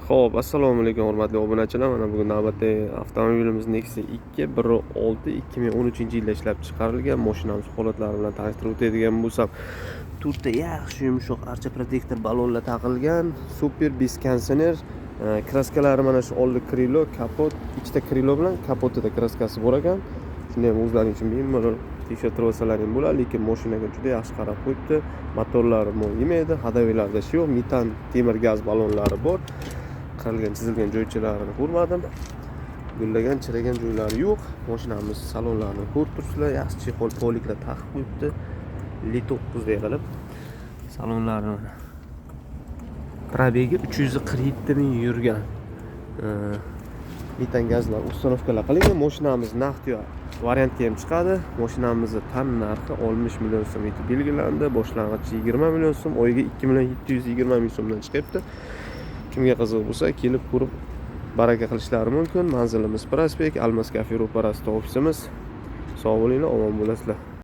Xo'p, assalomu alaykum, hurmatli obunachilar. Mana bugun navbatdagi avtomobilimiz Nexia 2 1.6, 2013-yilda ishlab chiqarilgan. Mashinamiz holatlari bilan tanishtirib o'tadigan bo'lsam, to'rtta yaxshi yumshoq archa protektor ballonlar taqilgan, super без konditsioner, краска lari mana shu oldi крыло, kapot, ikkita крыло bilan kapotida краска si bor ekan. Shuni ham o'zlaring uchun bemalol tekshirtirib olsalaring bo'ladi, lekin mashinaga juda yaxshi qarab qo'yibdi. Motorlari moy yemaydi, ходовой larda ishi yo'q, metan temir gaz ballonlari bor. Qirilgan, chizilgan joychalarini ko'rmadim, gullagan, chirigan joylari yo'q. Mashinamiz salonlarini ko'rib turibsizlar, yaxshi чехол, полик lar taqib qo'yibdi, Li to'qqizday qilib salonlarini. Mana, пробег i 347 000 yurgan. Metan gazlar установка lar qilingan. Mashinamiz naqd yo variantga ham chiqadi. Mashinamizni tan narxi 60 million so'm etib belgilandi, boshlang'ich 20 million so'm, oyiga 2 720 000 so'mdan chiqyapti. Kimga qiziq bo'lsa, kelib ko'rib, baraka qilishlari mumkin. Manzilimiz prospekt, Almas kafe ro'parasida ofisimiz. Sog' bo'linglar, omon bo'lasizlar.